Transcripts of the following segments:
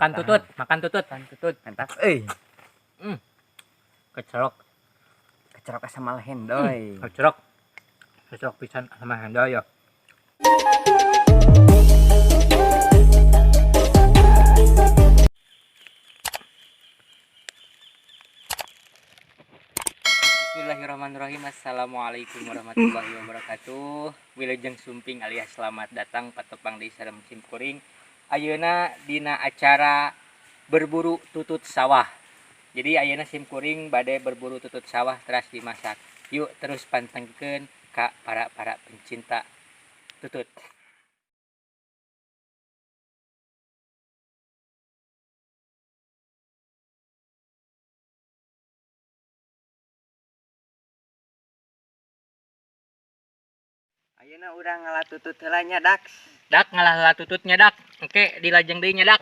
Makan tutut, makan tutut, makan tutut. Mantap euy. Kecerok. Kecerok sama hendoy. Kecerok. Kecerok pisan sama hendoy ya. Bismillahirrahmanirrahim. Assalamualaikum warahmatullahi wabarakatuh. Wilujeng sumping alias selamat datang patepang di sareng sim kuring. Ayeuna dina acara berburu tutut sawah. Jadi ayeuna sim kuring bade berburu tutut sawah teras dimasak. Yuk terus pantengkeun ka para pencinta tutut. Ayeuna urang ngalah tutut heula nya, Dak. Dak ngalah heula tututnya, Dak. Engke dilajeng deui nya, Dak.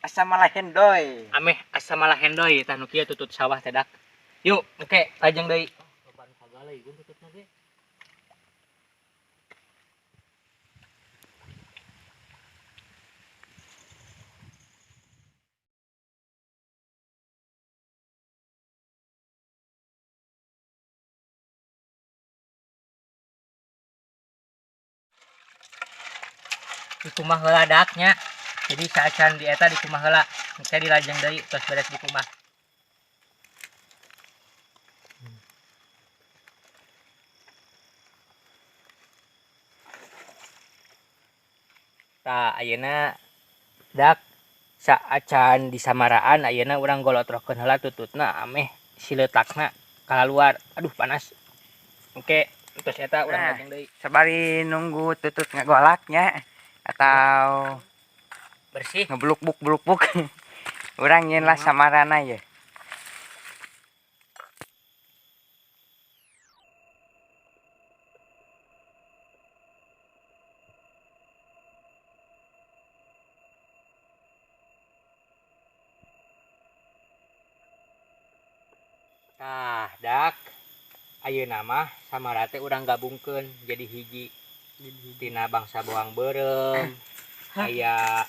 Asa malah hendoy. Ameh asa malah hendoy tah nu kieu tutut sawah teh, Dak. Yuk, engke lajeng deui. Dikumah heula daknya. Jadi saacan di eta dikumah heula. Engke dilajeng deui tos beres dikumah. Tah ayeuna dak saacan di samaraan ayeuna urang golotrokeun heula tututna ameh siletakna kaluar. Aduh panas. Engke tos eta urang lajeng deui. Sabari nunggu tutut ngagolaknya atau bersih ngebluk-buk-bluk-buk. Urang nyeun lah samarana ye. Tah dak ayeuna mah samara teh urang gabungkeun jadi hiji. Tina bangsa bawang beureum, aya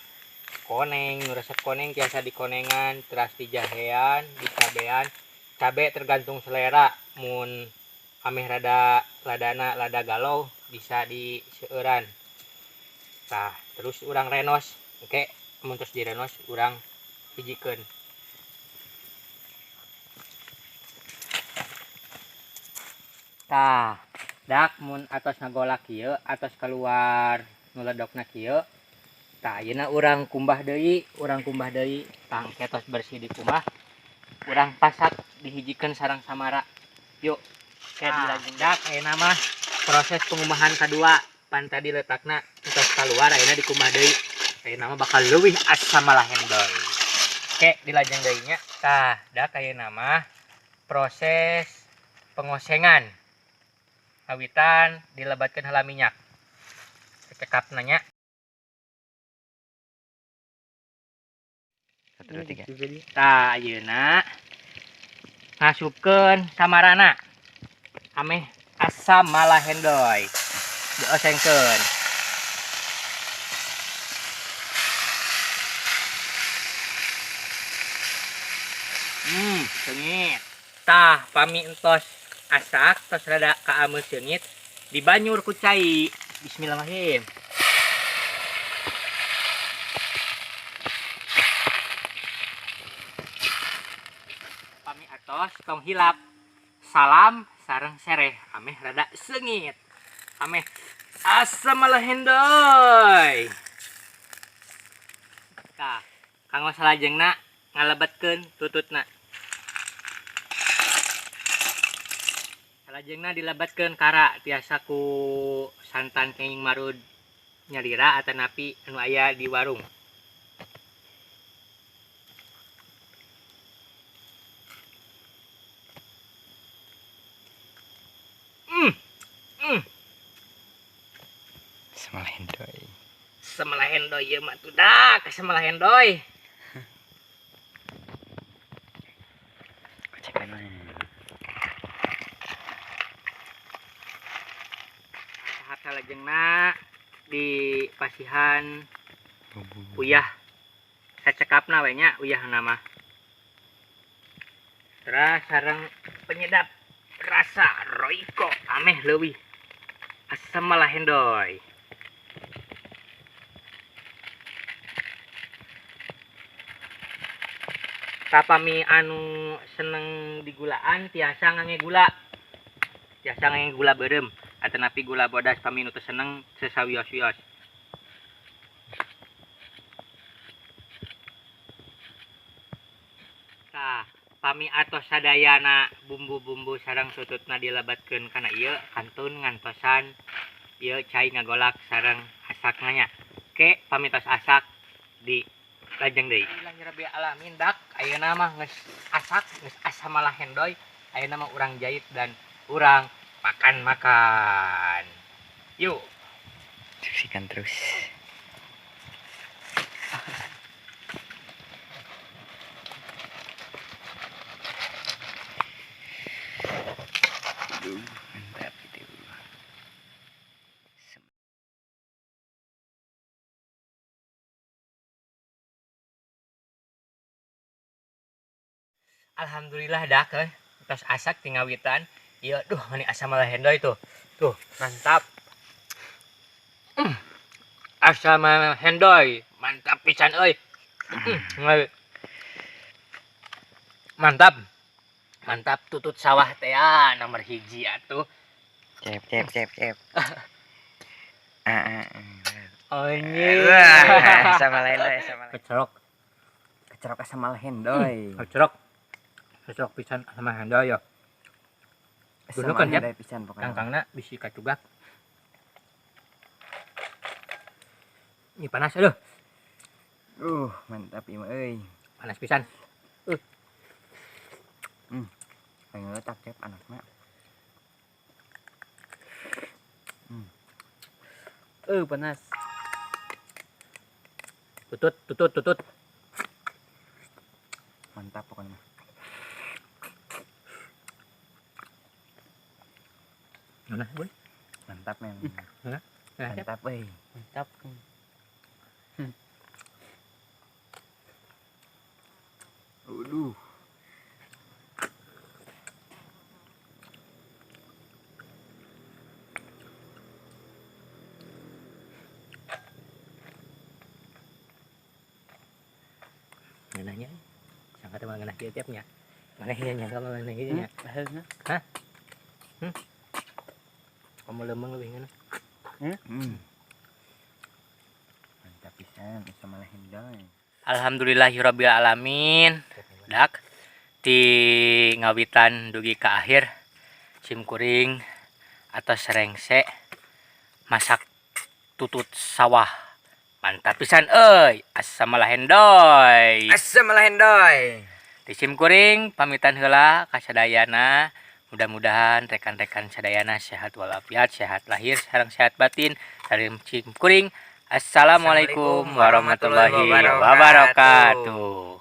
koneng, nu resep koneng tiasa dikonengan, teras dijahean, dicabean. Cabe tergantung selera, mun ameh rada ladana lada galau bisa diseueuran. Tah, terus urang renos, engke mun terus direnos urang hijikeun. Tah, dak mun atos ngagolak kieu, atos keluar nu ledokna kieu. Tah ayeuna urang kumbah deui, tah engke tos bersih dikumbah. Urang pasak dihijikeun sareng samara. Yuk, ke dilajeng dak ayeuna mah proses pengumahan kadua. Pan tadi letakna tos keluar ayeuna dikumbah deui. Ayeuna mah bakal leuwih asa malah hendoy. Oke, dilajeng deui nya. Tah, dak ayeuna mah proses pengosengan. Awitan dilebatkan heula minyak. Cekap nanya. 1 2 3. Tah ayeuna ngasupkeun samarana. Ameh asa malah hendoy. Diosengkeun. Seungit. Tah pami entos asak tos rada kaameus seungit dibanyur ku cai. Bismillahirrahmanirrahim. Pami atos tong hilap salam sareng sereh ameh rada seungit. Ameh asa malah hendoy. Tah, kanggo salajengna ngalebetkeun tututna. Salajengna dilebatkeun kara tiasa ku santan kenging marud nyalira atanapi anu aya di warung. Semalah hendoy. Semalah hendoy ieu mah tuh dak, semalah hendoy. Kocekan mah. Tahap salajengna di pasihan uyah. Sacekapna we nya uyahna mah. Terus sareng penyedap rasa Royco ameh leuwih asam malahendoy. Kapami anu seneng digulaan tiasa ngangge gula. Tiasa ngangge gula beureum atanapi gula bodas pami nu teu seneng sesawios-wios. Tah, pami atos sadayana bumbu-bumbu sareng tututna dilebatkeun kana ieu kantun ngantosan ieu cai ngagolak sareng asakna nya. Ke pami tos asak di lajeng deui. Alhamdulillahirabbil alamin dak ayeuna mah geus asak, geus asa malahendoy. Ayeuna mah urang jait dan urang makan-makan. Yuk. Saksikan terus. Aduh, mantap itu. Alhamdulillah dak euy, tos asak ti ngawitan. Ieu duh mani asa malahendoy tuh. Tuh, mantap. Asa malahendoy, mantap pisan euy. Mantap. Mantap tutut sawah teh ya, nomor 1 atuh. Cep cep cep cep. Anjing. Wah, asa malahendoy, asa malahendoy. Kecerok. Kecerok asa malahendoy. Kecerok. Kecerok pisan asa malahendoy ya. Asa Dulu kan, Jep. malahendoy pisan pokoknya. Kangkangna bisi kacugak. Ini panas aduh. Mantap ieu mah euy. Panas pisan. Pengen letak Cep anakna. Panas. Tutut, tutut, tutut. Mantap pokoknya. Mana, Bun? Mantap men. Hah? Mantap euy. Mantap. Aduh. Ngeunahnya. Sangka teh mah ngeunah kieu tiapnya. Manehnya nyangka mah ngeunah kieu nya. Akhirnya. Hah? Kamu lemeng leuwih ngeunah. Mantap pisan asa malahendoy. Alhamdulillahirabbil alamin. Dak ti ngawitan dugi ka akhir sim kuring atos rengse masak tutut sawah. Mantap pisan euy, asa malahendoy. Asa malahendoy. Ti sim kuring pamitan heula ka sadayana. Mudah-mudahan rekan-rekan sadayana sehat walafiat, sehat lahir, sareng sehat batin. Dari sim kuring, assalamualaikum warahmatullahi wabarakatuh.